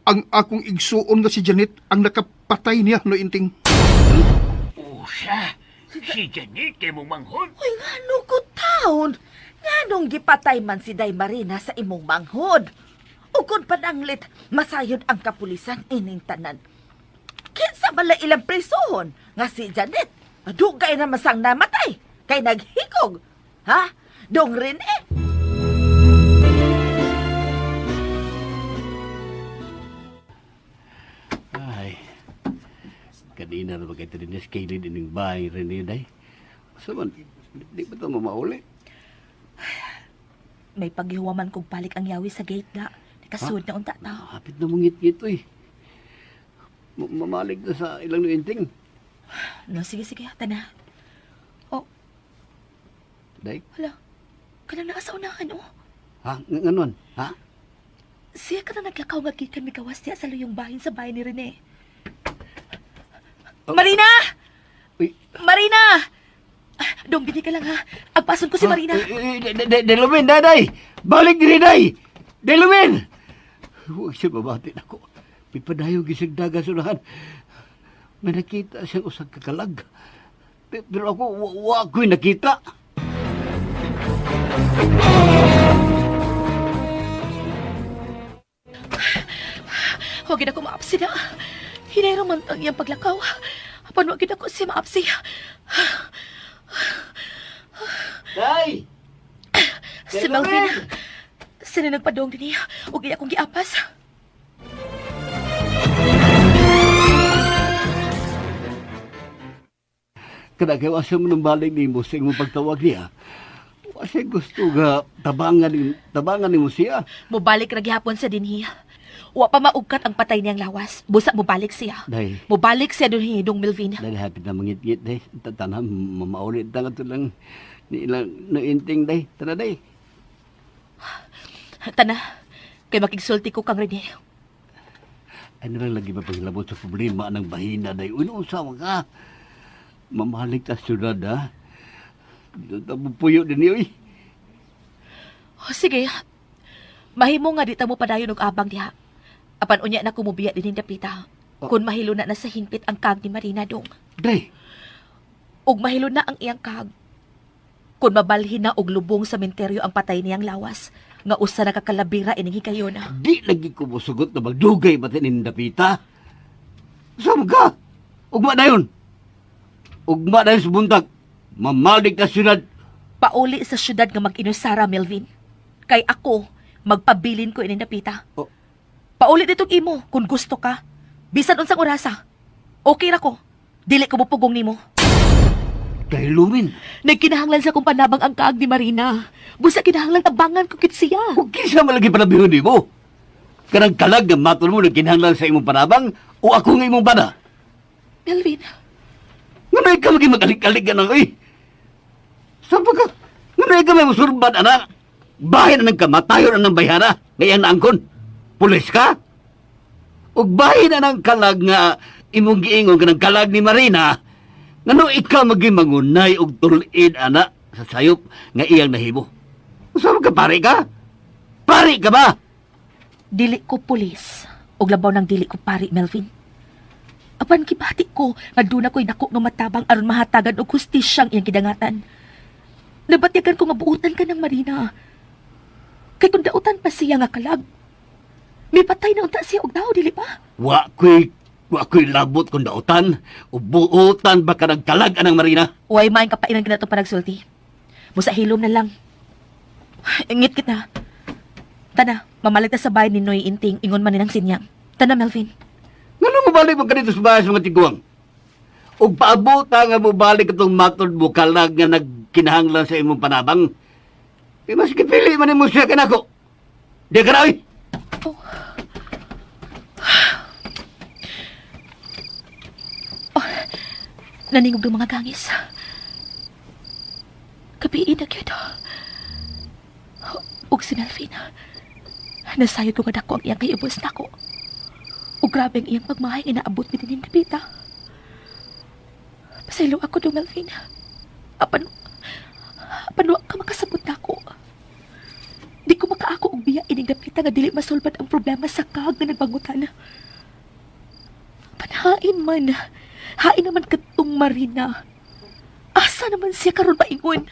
Ang akong igsuon nga si Janet ang nakapatay niya, no inting. Usa. Si Janet kay mong manghod. Uy, nga no ko taon. Nga nung gipatay man si Day Marina sa imong manghod. O kung pananglit, masayod ang kapulisan ining tanan. Kinsa bala ilang presohon nga si Janet? Dugay na masang namatay. Kay naghikog. Ha? Dong Rene? Ay, kanina na ba kayo tininis kailin ining bahay rin yun, day? Sa man, di ba ito mamauli? May paghihuwaman kog balik ang yawi sa gate da. Nakasuod na unta ta. Hapit na mong ngit-ngit, uy. Mamalig na sa ilang nuinting. No, sige, sige, tana. Oh, Day, hala. Kanang naa sa unahan, oh. ha? Nganon? Ha? Siya ka na naglakaw nga gikan migawas niya sa luyong bahin sa bahay ni Rene. Oh. Marina! Uy. Marina! Ah, Dong, bini ka lang ha. Agpason ko si Marina. Delumin, daday! Balik diri, day! Delumin! Huwag siya mabati na ko. Pipadayo gisig daga sunahan. May nakita siyang usag kakalag. Pero ako, wa ako'y nakita. Huwag gid ako maapsi na. Hinayro man ang iyang paglakaw. Apan wag gid ako siya maapsi. Day! Si Melvin. Sino nagpadong din niya? Huwag iya akong giapas. Kada kay wasa mo ng balik nimo sa imong pagtawag niya. Wa siya gusto nga tabangan nimo siya. Mubalik ra gihapon sa dinhi. Wa pa maugkat ang patay niyang lawas. Busa mubalik siya. Day, Mubalik siya dinhi, Dong Melvin. dahil hapit na mangitngit day. Tatanam, mamaulit na nga ito lang ni ilang nainting day. Tara day. Tana, kay makigsulti ko kang Rene. Ano lang lagi ba paghilabot sa problema ng bahina day? Uy, usawa ka. Mamahalik ta syudad ha. Puyo din niyo eh. Oh, sige. Mahimo nga di ta mo padayon og abang diha. Apan unya na kumubiya dinhi dapita. Kun mahilo na na sa hingpit ang kag ni Marina dong. Day, Ug mahilo na ang iyang kag. Kun mabalhin na og lubong sa menteryo ang patay niyang lawas, nga usa na kakalabira ining higayon. di lagi ko musugot na magdugay ba nin dapita. Sama ka. Ugma na yun. Ugma na yun sa buntag. Mamalik ta syudad. Pauli sa syudad nga mag-inusara, Melvin. Kay ako, magpabilin ko ining dapita. Oh. Pauli ditong imo kung gusto ka. Bisan unsang orasa. Okay ra ko. Dili ko mupugong nimo. Dahil lumin. Nagkinahanglan sa kong panabang ang kaag ni Marina. Busa kinahanglan tabangan ko kit siya. Kung kinsa malagi panabihon nimo. Kanang kalag nga matol mo nagkinahanglan sa imong panabang o ako nga imong bana. Melvin, Ngano ikaw lagi mag-alik-alik ka nang, uy? Saan pa ka? Ngano ikaw may musurban, anak? Bahin na ng kamatayon na ng bayhana. Ngayon naangkon. Pulis ka? Ug bahin na ng kalag nga Imong giingon ka nagkalag ni Marina, ngano ikaw maging mangunay og tulid ana sa sayop nga iyang nahimo. Usa man ka pare ka? Pare ka ba? Dili ko pulis. Og labaw ng dili ko pari, Melvin. Apan gibati ko nga duna ko'y dako nga matabang aron mahatagan og hustisyang iyang gidangatan. Nabatyagan ko nga buutan ka ng Marina. Kay kung dautan pa siya nga kalag, may patay na unta siya og tao, dili ba? Wa ko'y labot kung dautan o buutan ba ka nagkalag anang Marina? Way main kapainan ka na itong panagsulti. Musa hilom na lang. Ingit kita. Tana, mamalag ta sa bahay ni Noy Inting, ingon man ni ng sinyang. Tana, Melvin. Ngano mo balik mo kanito sa bahay sa mga tiguang? Ug paabota nga mo balik itong matod mo kalag nga nagkinahanglan sa imong panabang. Kay mas gipili man nimo siya kanako. Di ka na, oy. Oh. Naningog ng mga gangis. Kapiin na gyud. Ug si Melvin. Nasayod ko nga dako ang iyang kaiubos nako. Ug grabe ang iyang pagmahay nga naabot mi dinhi dapita. Pasaylo ako do Melvin. Apan apan wa ka makasabot nako. Di ko makaako og biya ining dapita nga dili masulbad ang problema sa kag nga nagbangutan. Panhain man. Hain naman katong Marina. Asa naman siya karon maingon?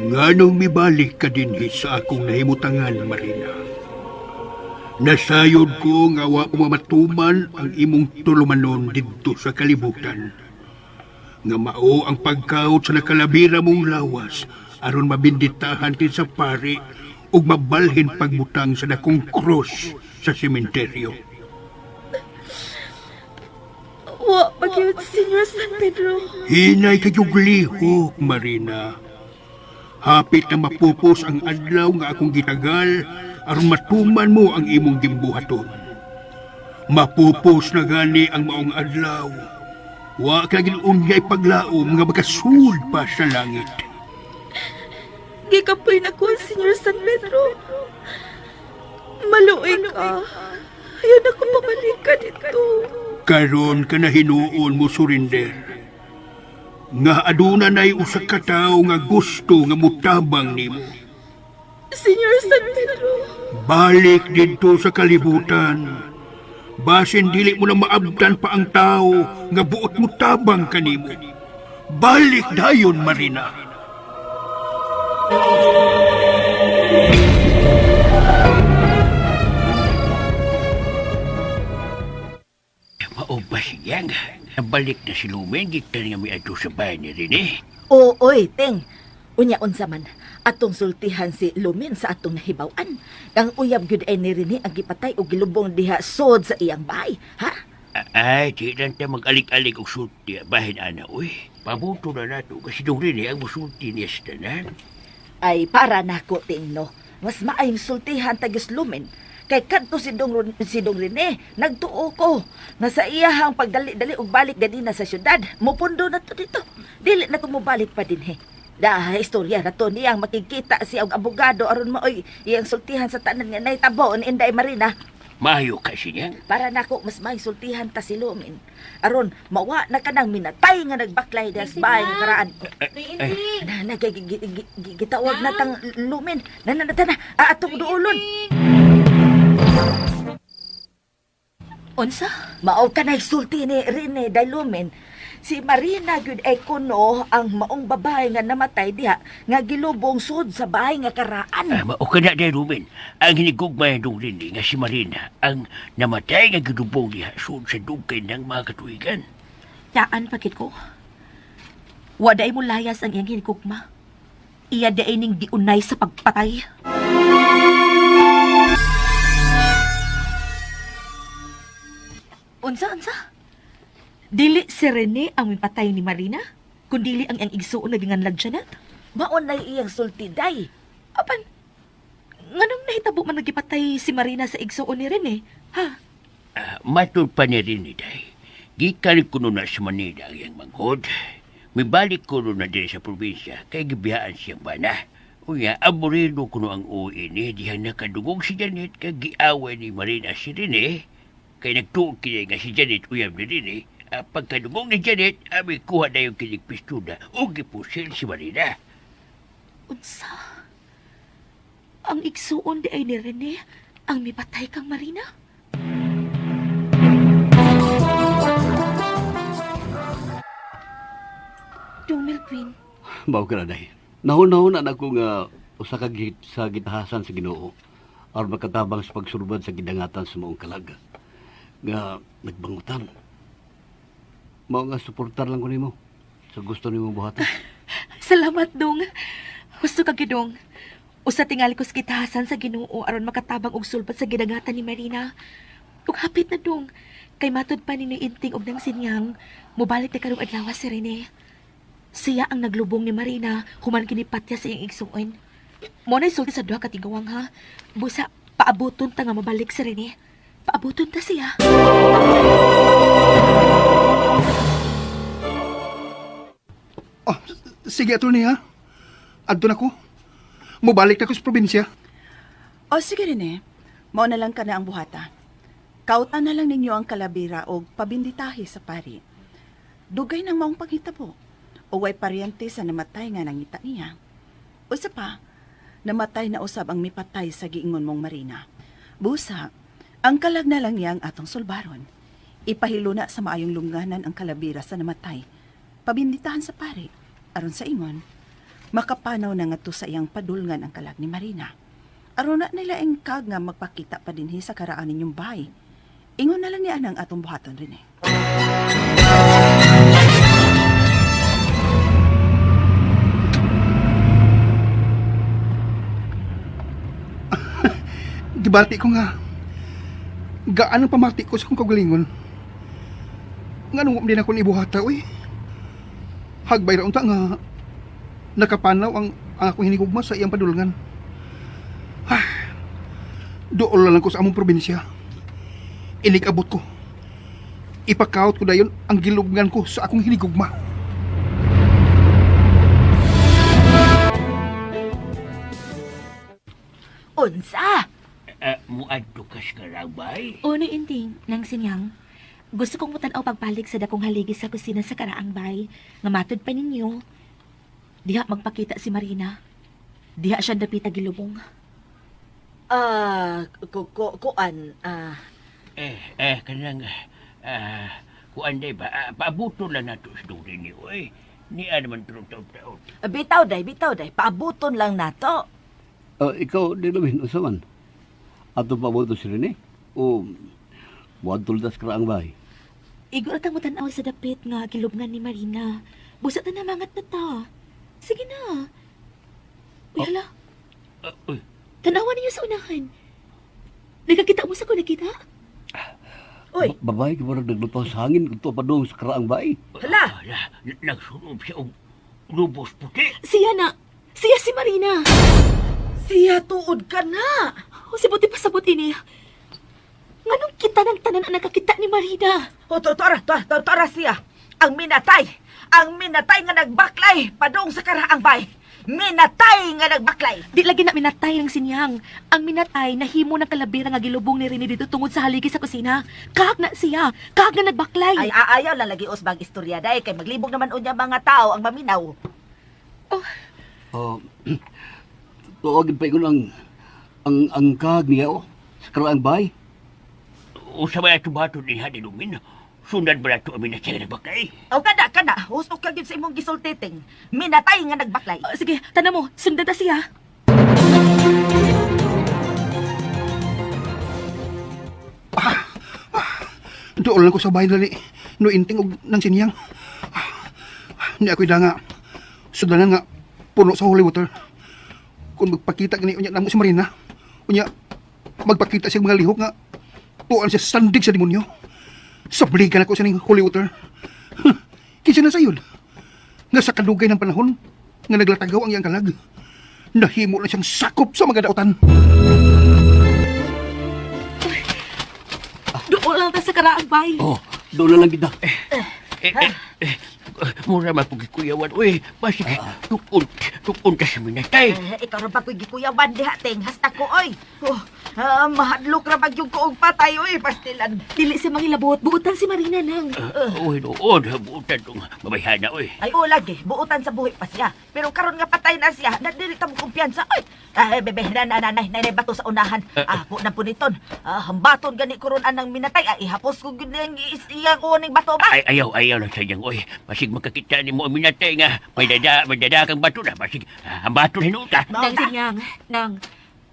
Nganong mibalik ka dinhi sa akong nahimutangan, Marina. Nasayod ko nga wa matuman ang imong tulumanon didto sa kalibutan. Nga mao ang pagkaot sa nakalabira mong lawas aron mabinditahan kin sa pari ug mabalhin pagbutang sa dakong krus sa sementeryo. Wa pagyud, Senyor San Pedro. Hinay kayong lihok, Marina. Hapit na mapupos ang adlaw nga akong gitagal aron matuman mo ang imong gimbuhaton. Mapupos na gani ang maong adlaw. Wa ka ginunyay paglaom nga makasud pa sa langit. Gikapoy na ko, Senyor San Pedro. Maluoy ka. Ayaw na ko pabalik ka dito. Karon ka na hinuon mo surinder. Nga aduna nay usa ka tawo nga gusto nga mutabang nimo. Senyor San Pedro. Balik didto sa kalibutan. Basin dili mo na maabtan pa ang tao nga buot mo tabang kanimo. Balik dayon, Marina. Mao ba siyang? Nabalik na si Lumen, gikan nga miadto sa bahay ni Rene. Oo, oy, ting. Unya unsa man atong sultihan si Lumin sa atong nahibaw-an. Ang uyab gyud ay ni Rene ang gipatay og gilubong diha sod sa iyang bahay, ha? Ay, di lang ta mag-alik-alik og sulti, bahin ana, uy. Pabuto na nato kasi dong Rene ang musulti niya sa tanan. Ay para nako ting no. Mas maayong sultihan tagis Lumin. Kay kadto si Dong Rene, nagtuo ko nga sa iyahang pagdali-dali og balik ganina sa syudad, mupundo na to dito. Dili na to mobalik pa dinhi. Da istorya na to niyang makikita siya og abogado aron maoy iyang sultihan sa tanan nga nahitabo ni Inday Marina. Mayo ka siya. Para nako mas may sultihan ta si Lumin. Aron mawa na kanang minatay nga nagbaklay das bahay nga karaan. Na na gitawag na tang Lumin. Na na na na atong duolon. Unsa? Mao ka na sulti ni Rene day Lumin. Si Marina gyud ay kuno ang maong babae nga namatay diha nga gilubong sud sa bahay nga karaan. Ah, mao ka na day, Ruben. Ang hinigugmay dong Rene nga si Marina, ang namatay nga gidubong diha sud sa dugay ng mga katuigan. Yaan pagkit ko. Waday mo layas ang iyang hinigugma. Iya day ning giunay sa pagpatay. Unsa, unsa? Dili si Rene ang mipatay ni Marina, kundili ang iyang igsuon na ginganlag Janet. Mao na iyang sulti day. Apan, nganong nahitabo man nagipatay si Marina sa igsuon ni Rene? Ha? Ah, matud pa ni Rene, day. Gikan kuno na sa Manila ang iyang manghod. Mibalik ko na din sa probinsya kay gibiyaan siyang bana. Unya, aburido kuno ang uwi ni diha nakadugog si Janet kay giaway ni Marina si Rene. Kay nagtuog kini nga si Janet uyab ni Rene. Pagkadugog ni Janet, abi kuha na yung kinig pistola o gipusil si Marina. Unsa? Ang igsuon di ay ni Rene ang mipatay kang Marina? Dong Melvin, Mao ka na, day. Nahuna-huna na ako nga usa ka sa gitahasan sa Ginoo aron makatabang sa pagsulbad sa gidangatan sa maong kalag nga nagbangutan. Mao nga suportar lang ko nimo sa gusto nimo buhaton. Salamat, Dong. Husto ka gidong. Usa tingali ko sa gitahasan sa Ginoo aron makatabang og sulbad sa gidangatan ni Marina. Ug hapit na, Dong. Kay matud pa ni Inting og nang sinyang, mobalik na karong adlaw si Rene. Siya ang naglubong ni Marina human kini patya sa iyang igsuon. Mo na sulti sa duha ka tigawang ha. Busa paabuton ta nga mabalik si Rene. Paabuton ta siya. Oh, sige, attorney ha. Adto na ko. Mubalik na ko sa probinsya. O sige Rene, mao na lang ka na ang buhata. Kautan na lang ninyo ang kalabira og pabinditahi sa pari. Dugay nang maong paghitabo. O way paryente sa namatay nga nangita niya. Usa pa, namatay na usab ang mipatay sa giingon mong Marina. Busa, ang kalag na lang niya ang atong sulbaron. Ipahiluna sa maayong lungganan ang kalabira sa namatay. Pabinditahan sa pari, aron sa ingon, makapanaw na ngadto sa iyang padulngan ang kalag ni Marina. Aron na nila engkag nga magpakita pa dinhi sa karaan ninyong bahay. Ingon na lang niya ang atong buhaton rin eh. Gibati ko nga. Gaan ang pamati ko sa kong kaugalingon. Nga nung din ako ni ibuhata, uy. Hagbay ra unta nga nakapanaw ang akong hinigugma sa iyang padulngan. Ha, dool na lang ko sa among probinsya. Inig-abot ko. Ipakaot ko dayon ang gilubngan ko sa akong hinigugma. Unsa? Muadto ka sa karabay. Ono Inting, nang sinyang. Gusto kong mutan-aw pagbalik sa dakong haligi sa kusina sa karaang bay. Nga matud pa ninyo. Diha magpakita si Marina. Diha siya dapita gilubong. Ah, ku ku kuan ah. Kanang, kuan day ba, paabuto lang nato sa dong rin oy. Niya naman turong taon-taon. Bitaw day, bitaw day, paabuton lang nato. Ikaw, Dilawin, unsa man? Ato pa mo si Rene? O muadtol das karaang bahay? Igo ra tang mutan-aw sa dapit nga gilubngan ni Marina. Busa ta na mangat na ta. Sige na. Uy, hala. Uy, Tanawa ninyo sa unahan. Nagkakita mo sa ko nakita? Uy, Babae ka ba nagluto sa hangin kung pa doon sa karaang bahay? hala. Hala, nagsunob siya og lubos puti. Siya na. Siya si Marina. Siya tuod ka na. O si buti pasabot ini. Nganong kita ng tanan ang nakakita ni Marina? O, to, tora, to, to, tora siya. Ang minatay. Ang minatay nga nagbaklay padung sa karaang bay. Minatay nga nagbaklay. Di lagi na minatay ng sinyang. Ang minatay nahimo ng kalabira nga gilubong ni Rene dito tungod sa haligi sa kusina. Kahag na siya. Kahag na nagbaklay. Ay, aayaw lang lagi usbang istorya day kay maglibog naman unya mga tao ang maminaw. Oh, tuwagin pa ingon ang kag niya oh, sa karaang bahay. Usa ba ato bato diha ni Lumin? Sundan ba nato ang minatay nga nagbaklay? O kada kada, husok ka gyud sa imong gisultiting. Minatay nga nagbaklay. Oh, sige, tanan mo. Sundan ta siya. Dool lang ko sa bahay dali. No inting og nang sinyang. Ni ako'y danga. Sudanan nga puno sa holy water. Kung magpakita gani unya namo si Marina. Unya magpakita siya mga lihok nga tuan siya sandig sa demonyo. Sabligan ako sa ning holy water. Huh, kinsa na sayon? Nga sa kadugay ng panahon nga naglatagaw ang iyang kalag. Nahimo na siyang sakop sa mga dautan. Doon lang ta sa karaang bay. Oh, doon na lang kita. Eh, eh, eh, Mura man kong gikuyawan, uy. Basig, tukon, tukon ka sa minatay. Eh, ikaw ra ba ko'y gikuyawan diha, ting? Hasta ko, oy. Oh, mahadlok ra ba yung koong patay, oy, pastilan. Dili si mangilabot, buotan si Marina nang. Uy, noon, buotan tong mabayhana, uy. Ay, o lagi, buotan sa buhi pa siya. Pero karon nga patay na siya, na dili ta mo kumpiyansa, oy. Ay, bebe, na na na na, na, bato sa unahan. Ah, po na po niton. Ah, hambaton gani ko ron anang minatay. Ay, ihapos ko gud ang iyang uning bato ba? Ay, ayaw, ayaw lang sayang, oy. Basig makakita ni mo ang minatay nga. May dada kang bato na. Basig, ang bato hinuta. Nang sinyang, nang,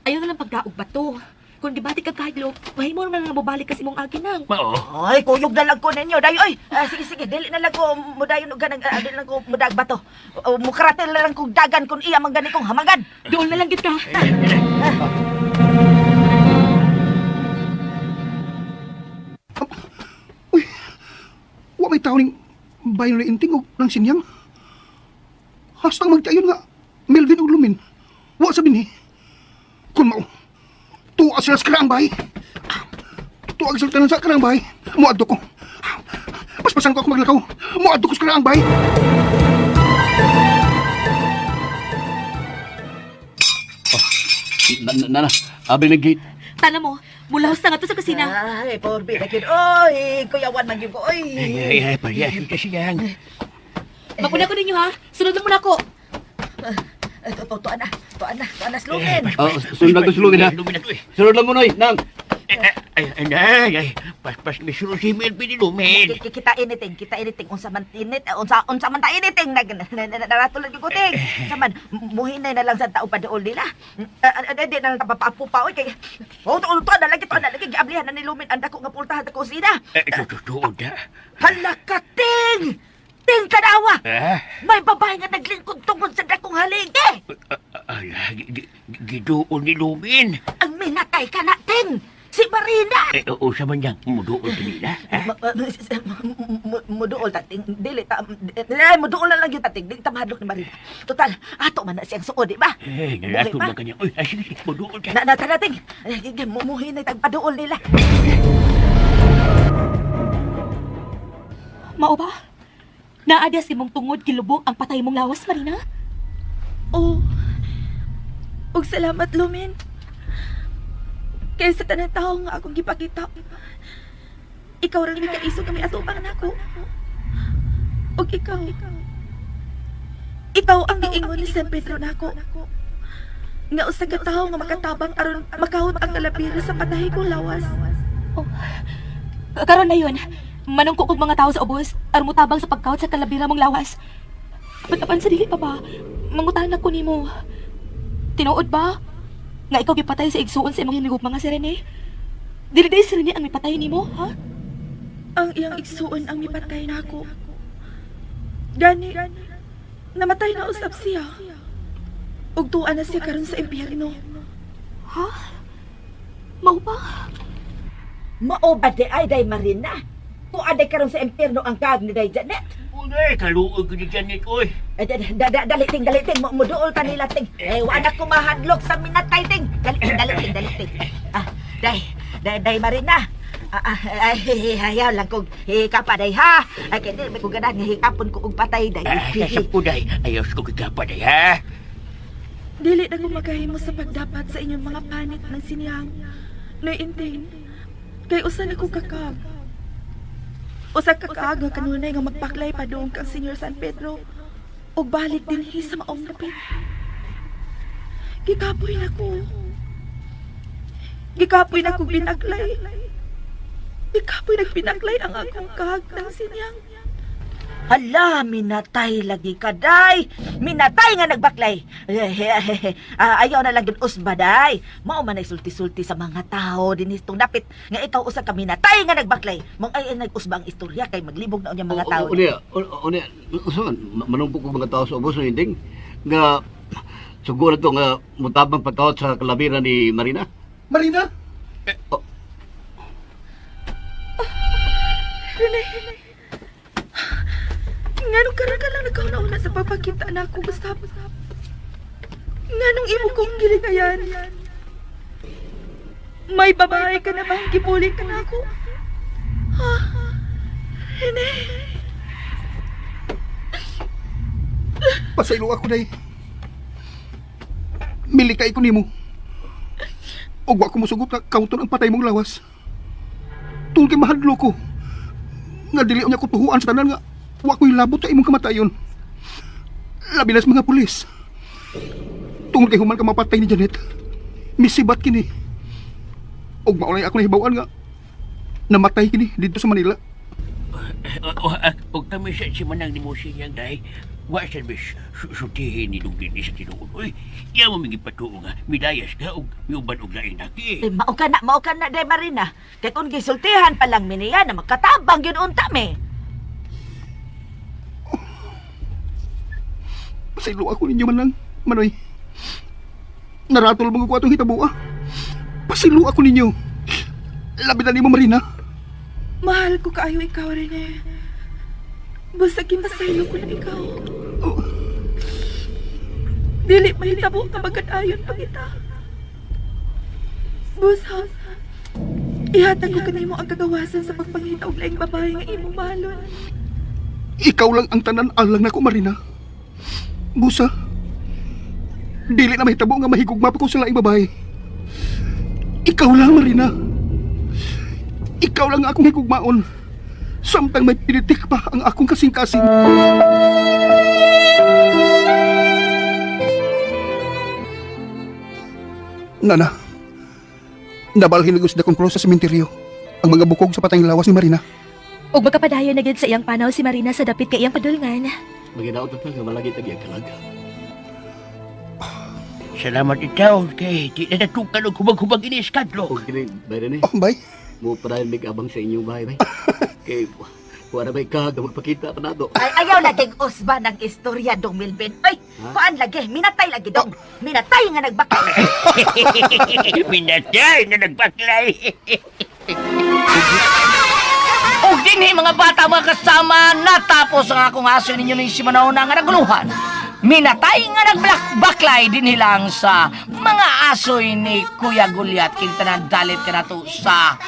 ayaw na lang pagdaog bato. Kung gibati ka kahadlok, mahimo naman nga mobalik kasi imong agi nang. Mao. Ay, kuyog na lang ko ninyo. Dayo, oy. Ah, sige, sige, dili na lang ko mudayon og ganang, dili lang ko mudag bato. O, mukaratel na lang kong dagan kung iya man gani kong hamagan. Doon na lang gid ka. Uy, wa may tao ning bayo na inting og nang sinyang. Hastang magtayon nga, Melvin og Lumin. Wa sa binhi. Kun mao, tuwa sila sa karaang bahay. Tuwa sila tanan sa karaang bahay. Muadto ko. Paspasan ko ako maglakaw. Muadto ko sa karaang bahay. Na, na, abi ng gate. Tana mo, mulahos na nga to sa kusina. Ay, porbi na gyud. Oy, kuyawan man gyud ko. Oy. Ay, ay, ay, parehas yung kasiyang. Mapuna ko ninyo ha. Sunod na muna ako. Ito, to, tuan na. Tuan na, tuan na slumin. Oh, sunod lang ko sulungin ha. Lumin na to, eh. Sunod lang mo noy, nang. Ay, ay, ay, ay, paspas may sulo si Melvin ni Lumin. Kita anything, kita anything unsa man tinit, unsa unsa man ta anything nag naratulad gyud ko ting. Unsa man muhinay na lang sa tao paduol nila. Di na lang ta papaapo pa oy kay. Oh, tuon tuon na lagi, tuon na lagi giablihan na ni Lumin ang dako nga pultahan sa kusina. Eh, totoo na. Hala ka ting! Ting tanawa! Ah, May babae nga naglingkod tungod sa dakong haligi. ala, giduon ni Lumin. Ang minatay ka na ting! Si Marina! Eh, oo, sa man niyang, muduon sa nila. Ah, Muduol ta ting dili ta ay muduol na lang gyud ta ting dili ta mahadlok ni Marina. Total ato man na siyang suod di ba? Eh, nalato Buhi pa. ba kanya? Uy, ay, sige, sige, muduon ka. Na na tara ting. Mumuhin na tagpaduol nila. Mao ba? Naadya si mong tungod kilubong ang patay mong lawas, Marina? Oh. Ug salamat, Lumin. Kay sa tanan tawo nga akong gipakita. Ikaw ra ni kaisog kami atubang nako. Ug ikaw. Ikaw ang giingon ni San Pedro nako. Nga usa ka tawo nga makatabang aron makahot ang kalabira sa patahi kong lawas. Karon na yun, manungko kog mga tao sa ubos, aron motabang sa pagkawat sa kalabira mong lawas. Patapan sa dili pa ba? Mangutana ko nimo. Tinuod ba? Nga ikaw gipatay sa igsuon sa imong hinigugma nga si Rene? Dili day si Rene ang mipatay nimo, ha? Ang iyang igsuon ang mipatay nako. Gani, namatay na usab siya. Ug tuwa na siya karon sa impyerno. Ha? Mao ba? Mao ba di ay day Marina? Tuwa day karon sa impyerno ang kag ni day Janet. Uy, kaluoy ko ni Janet, uy. Eh, dali ting, dali ting, muduol ta nila ting. Eh, wa na ko mahadlok sa minatay ting. Dali ting, dali ting, dali ting. Ah, day, day, day Marina. Ah, ah, ay, hayaw lang kog hikapa day ha. Ay, kay di ko ganahan nga hikapon ko og patay day. Ah, sasap ko, day. Ayos ko kagapa, day, ha? Dili na ko makahimo sa pagdapat sa inyong mga panit ng siniyang. Noy inting, kay usa na ko kakag. Usa ka kaag nga kanunay nga magpaklay padung kang Senyor San Pedro ug balik dinhi sa maong dapit. Gikapoy na ko. Gikapoy na ko binaklay. Gikapoy nagpinaklay ang akong kag ng sinyang. Hala, minatay lagi ka, day. Minatay nga nagbaklay. Ah, ayaw na lang yun usba, day. Mao man ay sulti-sulti sa mga tao dinhi itong dapit nga ikaw usa ka minatay nga nagbaklay. Mong ay nag-usba ang istorya kay maglibog na unya mga tao. Unya, unya, usa man, manumpok ko mga tao sa ubos no hinding nga siguro to nga mutabang pagkawat sa kalabira ni Marina. Marina? Rene, nganong karon ka lang nagkauna-una sa pagpakita na ako, Gustavo? Nganong imo kong gilikayan? May babae ka na bang gibuling ka na ako? Ha? Rene? Pasaylo ako, day. Milikay ko nimo. Og wa ko mosugot nga kauton ang patay mong lawas. Tungod kay mahadlo ko. Nga dili unya ko tuhuan sa tanan nga wa ko'y labot sa imong kamatayon. Labi na sa mga pulis. Tungod kay human ka mapatay ni Janet. Misibat kini. Og maulay ako nahibaw-an nga namatay kini dito sa Manila. Og kami sa si Manang ni Mose niyang day, wa sa bis sutihin ni Dugdin sa tinuod. Uy, iya mo mingipatuo nga, midayas ka og miuban og laing laki. Eh, mao ka na, day Marina. Kay kung gisultihan pa lang mi niya na magkatabang yun unta mi. Pasaylo ako ninyo, Manang. Manoy. Naratol mo ko atong hitabo ah. Pasaylo ako ninyo. Labi na nimo, Marina. Mahal ko kaayo ikaw, Rene. Basta gimasaylo ko na ikaw. Dili mahitabo ka magkadayon pa kita. Busa, ihatag ko kanimo ang kagawasan sa pagpangita og laing babae nga imong mahalon. Ikaw lang ang tanan alang nako, Marina. Busa. Dili na mahitabo nga mahigugma pa ko sa laing babae. Ikaw lang, Marina. Ikaw lang ang akong higugmaon. Samtang may pinitik pa ang akong kasing-kasing. Nana, nabalhin na gusto kong cross sa sementeryo. Ang mga bukog sa patayng lawas ni Marina. Ug magkapadayon na gid sa iyang panaw si Marina sa dapit kay iyang padulngan. Maginaot na nga malagi tag iyang kalag. Salamat ikaw kay di na natukan og hubag-hubag ini iskadlo. Og dili bay Rene, Oh, bay. mo padayon mig abang sa inyong bahay bay. Kay wala bay ka nga magpakita pa nato. Ay, ayaw lagi usba ng istorya, Dong Milvin. Ay, kuan lagi, minatay lagi, Dong. Minatay nga nagbaklay. Minatay na nagbaklay. Og dinhi mga bata mga kasama, natapos ang akong aso ninyo ni si Manona nga naguluhan. Minatay nga nagbaklay dinhi lang sa mga asoy ni Kuya Gulyat. Kintanan dalit ka nato sa